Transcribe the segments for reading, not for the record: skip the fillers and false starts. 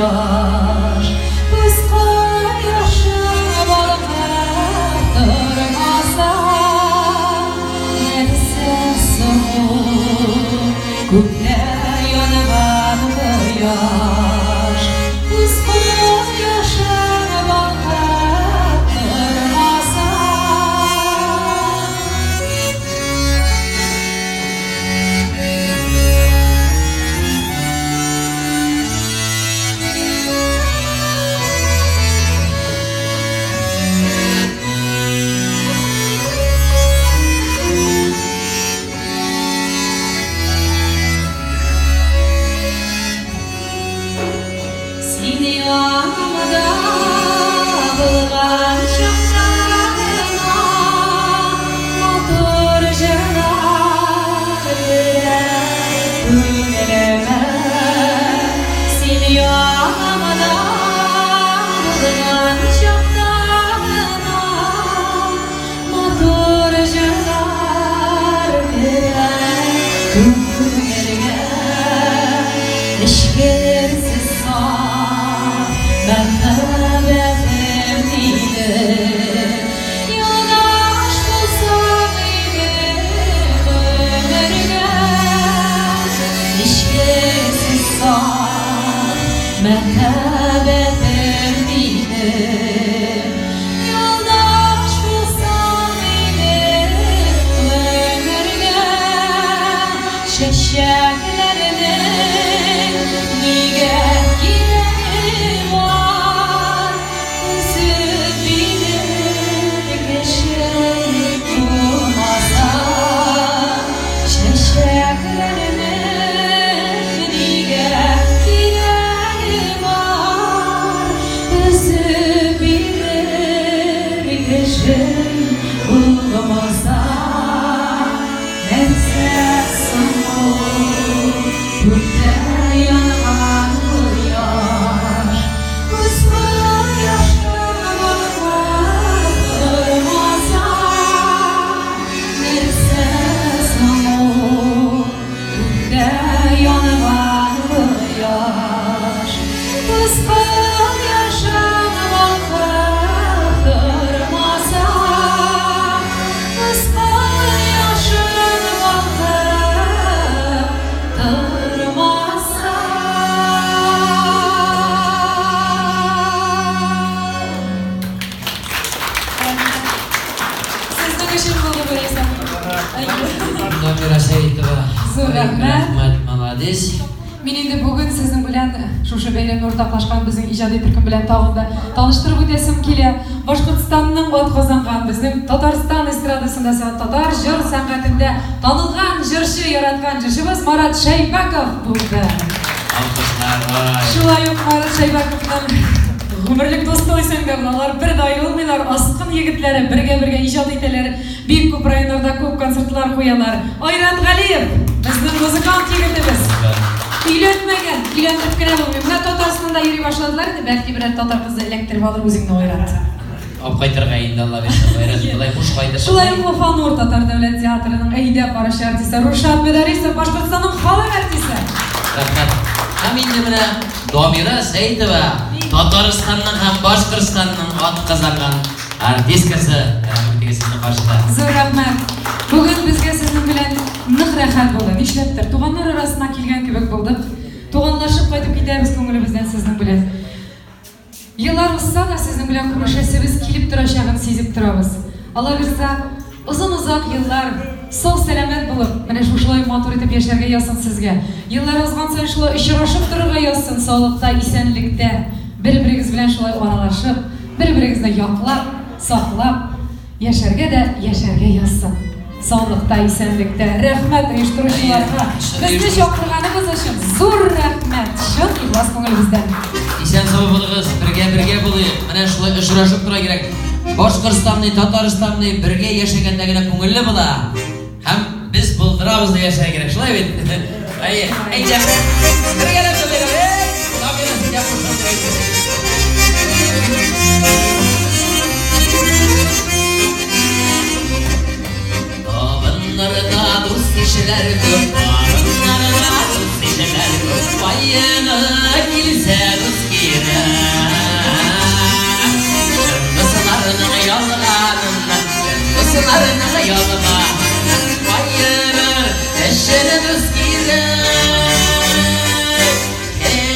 Кояш, үз кояшы балкып тормаса, нәрсә соң ул күктә янган кояш? Үз кояшы балкып тормаса. Син янымда булган чакта гына матур җырлар керә күңелемә. Син янымда булган чакта гына матур җырлар керә күңелгә. Эчкерсез саф мәхәббәтем иде. Юлдаш булсаң иде гомергә. Эчкерсез саф мәхәббәтем иде. Юлдаш булсаң иде гомергә. Чәчәкләрнең нигә кирәге бар? Үсеп бирер кеше булмаса. Чәчәкләрнең нигә кирәге бар? Үсеп бирер кеше булмаса. Нәрсә соң ул күктә янган кояш? Үз кояшы балкып тормаса. Нәрсә соң ул күктә янган кояш? Үз кояшы балкып тормаса. Үз кояшың балкып тормаса. Сезнең өчен булды бу, Ләйсән. Дамира Сәетова. Зур рәхмәт. Рәхмәт, молодец. Мин инде бүген сезнең белән шушы бәйрәмне уртаклашкан безнең иҗади төркем белән тагын да таныштырып үтәсем килә. Башкортстанның атказанган, безнең Татарстан эстрадасында, татар җыр сәнгатендә танылган җырчы, яраткан җырчыбыз Марат Шәйбәков булды. Алкышлар, ай. Шулай ук Марат Шәйбәковның гомерлек дусты дисәң дә була. Алар бер дә аерылмыйлар, Аскын егетләре бергә-бергә иҗат итәләр, бик күп районнарда күп концертлар куялар. Айрат Галиев, безнең музыкант егетебез. Өйләнмәгән, өйләндереп кенә булмый. Менә Татарстанда йөри башладылар инде, бәлки берәр татар кызы эләктереп алыр үзеңне, Айрат. Алып кайтырга инде Алла бирсә, Айрат, болай буш кайтып. Шулай ук Вафа Нур татар дәүләт театрының әйдәп баручы артисты, Рушат Мөдәррисов, Башкортстанның халык артисты. Рәхмәт. Һәм инде менә Дамира Сәитова, Татарстанның һәм Башкортстанның атказанган артисткасы. Рәхмәт итегез сезнең каршыда. Зур рәхмәт. Бүген безгә сезнең белән нык рәхәт булды. Нишләптер, туганнар арасына килгән кебек булдык. Туганлашып кайтып китәбез күңелебездән сезнең белән. Еллар узса да сезнең белән күрешәсебез килеп торачагын сизеп торабыз. Алла бирса, озын-озак еллар сау-сәламәт булып, менә шушылай матур итеп яшәргә язсын сезгә. Еллар узган саен шулай очрашып торырга язсын, саулыкта, исәнлектә, бер-берегез белән шулай аралашып, бер-берегезне яклап, саклап яшәргә дә яшәргә язсын. Саулыкта, исәнлектә. Рәхмәт оештыручыларга. Безне чакырганыгыз өчен зур рәхмәт. Чын ихлас күңелебездән. Исән-сау булыгыз, бергә-бергә булыйк. Менә шулай очрашып тора кирәк. Башкортстанны, Татарстанны бергә яшәгәндә генә күңелле була. Һәм без булдырабыз да яшәргә кирәк. Шулай бит? Әйе. Әйдә. Бергәләп җырлыйк. Эй! Дамира, син дә кушыл дип әйтте. Табыннарда дус кешеләр күп, табыннарда дус кешеләр күп. Каены килсә дус. Ялыма Аерыр өчен дус кирәк. Эй,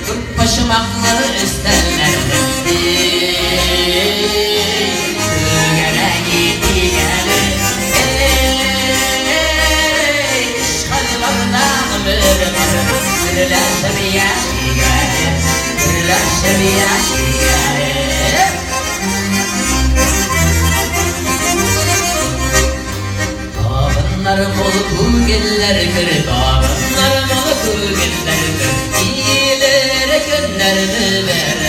күп почмаклы өстәлләрдә, эй, түгәрәк итигәне, эй, ишхал барда гомер барда, берләшеп яшик әле, берләшеп яшик әле. Табыннар мул, күңелләр көр, табыннар мул, күңелләр көр, килер көннәр мөбарәк.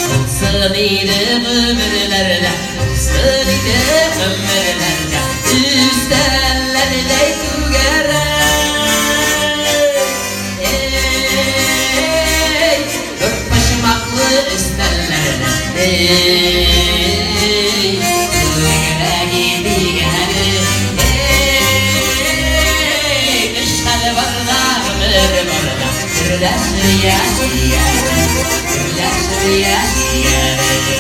Булсын иде гомерләрдә, булсын иде гомерләрдә, өстәлләрдәй түгәрәк. Эй, дүрт почмаклы өстәлләрдә, эй, түгәрәк дигәне, эй, өч хәл барда, гомер барда, берләшеп яшик әле, берләшеп яшик әле.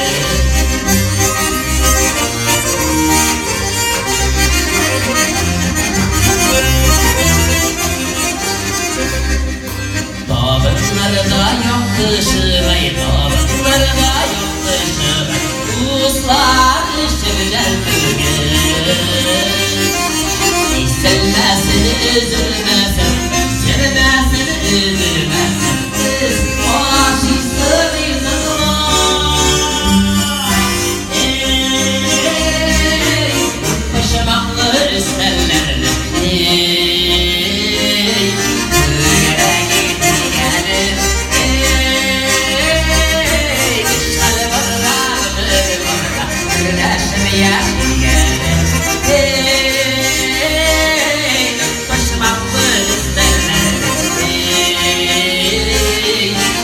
Табыннарда якты чырай, табыннарда якты чырай, дуслар өчен жәл түгел. Киселмәсен, өзелмәсен, киселмәсен, өзелмәсен, без ашыйсы ризыклар. Эй, почмаклы өстәлләрдә, эй, түгәрәк ителгәне, эй, көч хәл барда, гомер барда, берләшеп яшик әле. Эй, дүрт почмаклы өстәлләрдә, эй,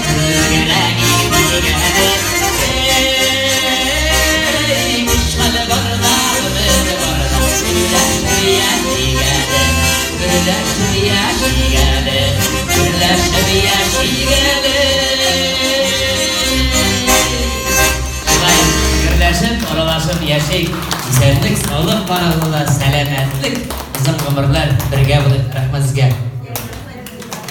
түгәрәк ителгәне, эй, көч хәл барда, гомер барда, берләшеп яшик әле, берләшеп яшик әле, берләшеп яшик әле. Шулай берләшеп, аралашып яшик. Исәнлек, саулык барыгызга да, сәламәтлек, озын гомерләр бергә булыйк. Рәхмәт сезгә.